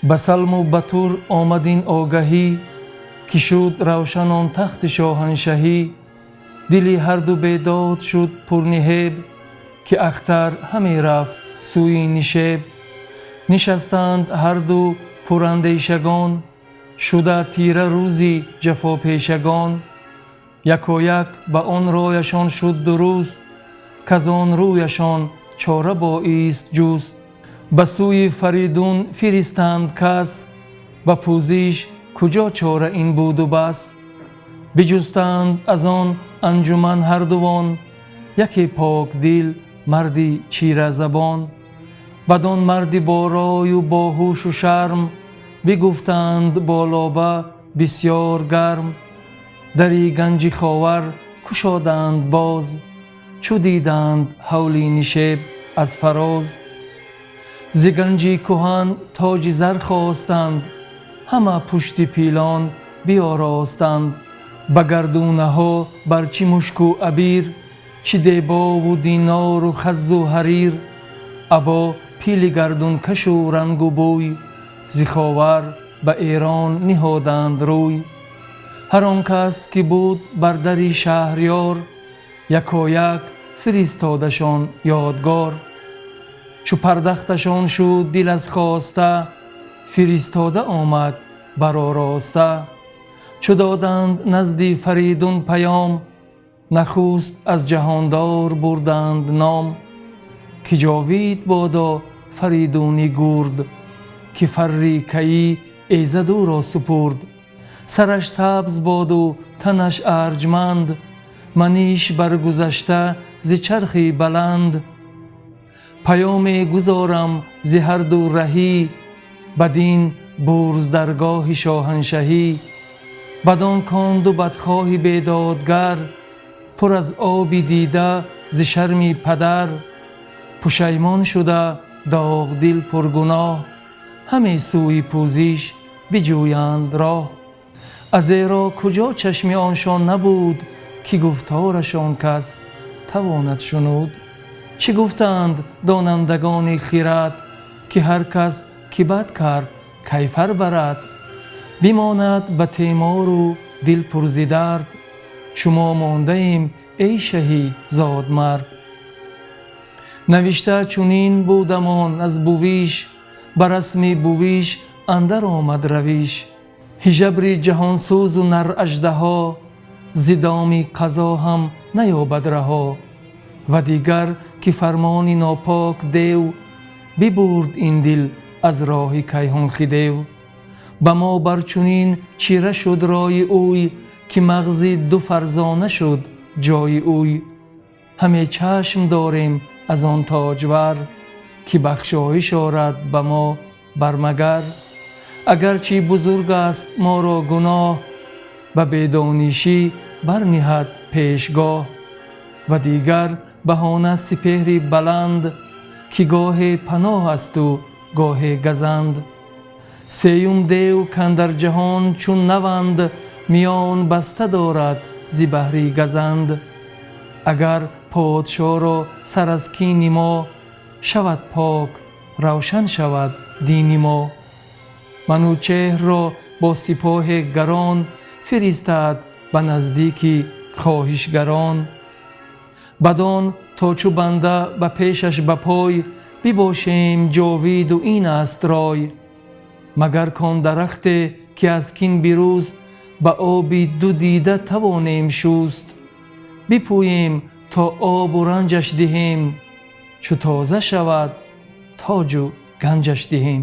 Ба Салму Батур омад ин огаҳӣ, ки шуд равшан он тахти шоҳаншаҳӣ. Дили ҳар ду бедод шуд пурниҳеб, ки ахтар ҳаме рафт сӯи нишеб. Нишастанд ҳар ду пурандешагон, шуда тира рӯзи ҷафопешагон. Якояк ба он рӯяшон шуд дуруст, к-аз он рӯяшон чора боист ҷуст. Ба сӯи Фаридун фиристанд кас, ба пӯзиш куҷо чора ин буду бас. Биҷустанд аз он анҷуман ҳар дувон, яке покдил марди чиразабон. Бад-он марди бо рою бо ҳушу шарм, бигуфтанд болоба бисёр гарм. Дари ганҷи Ховар кушоданд боз, чу диданд ҳавли нишеб аз фароз. Зи ганҷи куҳан тоҷи зар хостанд, ҳама пушти пилон биёростанд. Ба гардунаҳо бар чӣ мушку абир, чӣ дебову динору хаззу ҳарир. Або пили гардункашу рангу бӯй, зи Ховар ба Эрон ниҳоданд рӯй. Ҳар он кас ки буд бар дари шаҳриёр, якояк фиристодашон ёдгор. Чу пардохташон шуд дил аз хоста, фиристода омад баророста. Чу доданд назди Фаридун паём, нахуст аз ҷаҳондор бурданд ном. Ки ҷовид бодо Фаридуни гурд, ки фарри кайӣ эзад ӯро супурд. Сараш сабз боду танаш арҷманд, маниш баргузашта зи чархи баланд. Паёме гузорам зи ҳар ду раҳӣ, бадин бурз даргоҳи шоҳаншаҳӣ. Бадон конду бадхоҳи бедодгар, пур аз оби дида зи шарми падар. Пушаймон шуда доғдил пургуноҳ, ҳаме сӯи пӯзиш биҷӯянд роҳ. Аз эро куҷо чашми оншон набуд, ки гуфторашон кас тавонад шунуд. Чӣ гуфтанд донандагони хирад, ки ҳар кас ки бад кард кайфар барад. Бимонад ба темору дил пур зи дард, чу мо мондаем эй шаҳи зодмард. Навишта чунин будамон аз бувиш, ба расми бувиш андар омад равиш. Ҳижабри ҷаҳонсӯзу нар аждаҳо, зи доми қазо ҳам наёбад раҳо. Ва дигар ки фармони нопок дев, бибурд ин дил аз роҳи кайҳон хидев. Ба мо бар чунин чира шуд рои ӯй, ки мағзи ду фарзона шуд ҷои ӯй. Ҳаме чашм дорем аз он тоҷвар, ки бахшоиш орад ба мо бармагар. Агарчи бузург аст моро гуноҳ, ба бедонишӣ барниҳад пешгоҳ. Ва дигар баҳона сипеҳри баланд, ки гоҳе паноҳ асту гоҳе газанд. Сеюм дев кандар ҷаҳон чун наванд, миён баста дорад зи баҳри газанд. Агар подшоҳро сар аз кини мо шавад пок, равшан шавад дини мо. Манучеҳрро бо сипоҳе гарон фиристад ба наздики хоҳишгарон. Бадон то чу банда ба пешаш ба пой бибошем ҷовиду ин аст рой. Магар кон дарахте ки аз кин бирӯст, ба оби ду дида тавонем шуст. Бипӯем то обу ранҷаш диҳем, чу тоза шавад тоҷу ганҷаш диҳем.